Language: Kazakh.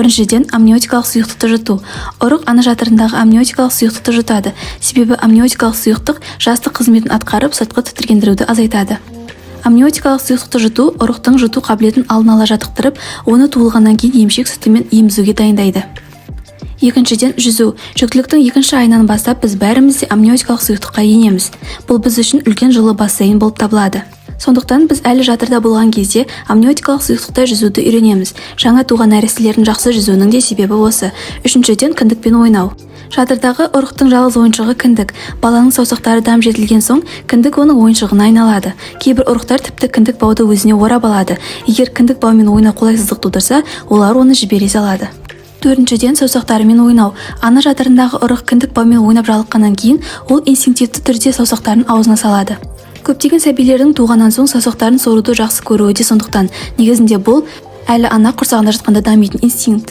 Біріншіден, амниотикалық сұйықтықты жұту. Ұрық ана жатырындағы амниотикалық сұйықтықты жұтады, себебі амниотикалық сұйықтық жастық қызметін атқарып, сыртқы тітіркендіруді азайтады. Амниотикалық сұйықтықты жұту ұрықтың жұту қабілетін алдын ала жаттықтырып, оны туылғаннан кейін емшек сүтімен емізуге дайындайды. Екіншіден, жүзу. Жүктіліктің екінші айынан бастап біз бәріміз де амниотикалық сұйықтыққа енеміз. Бұл біз үшін үлкен жылы бассейн болып табылады. Сондықтан біз әлі жатырда болған кезде амниотикалық сұйықтықта жүзуді үйренеміз. Жаңа туған нәрестелердің жақсы жүзуінің де себебі осы. Үшіншіден, кіндікпен ойнау. Жатырдағы ұрықтың жалғыз ойыншығы кіндік. Баланың саусақтары дамып жетілген соң, кіндік оның ойыншығына айналады. Кейбір ұрықтар тіпті кіндік бауды өзіне орап алады. Егер кіндік баумен ойнау қолайсыздық тудырса, олар оны жібере салады. Төртіншіден, саусақтарымен ойнау. Ана жатырындағы ұрық кіндік баумен ойнап жалыққаннан кейін, ол инстинктивті түрде саусақтарын аузына салады. Көптеген сәбилердің туғаннан соң саусақтарын соруды жақсы көруі де сондықтан. Негізінде бұл әлі ана құрсағында жатқанда дамитын инстинкт.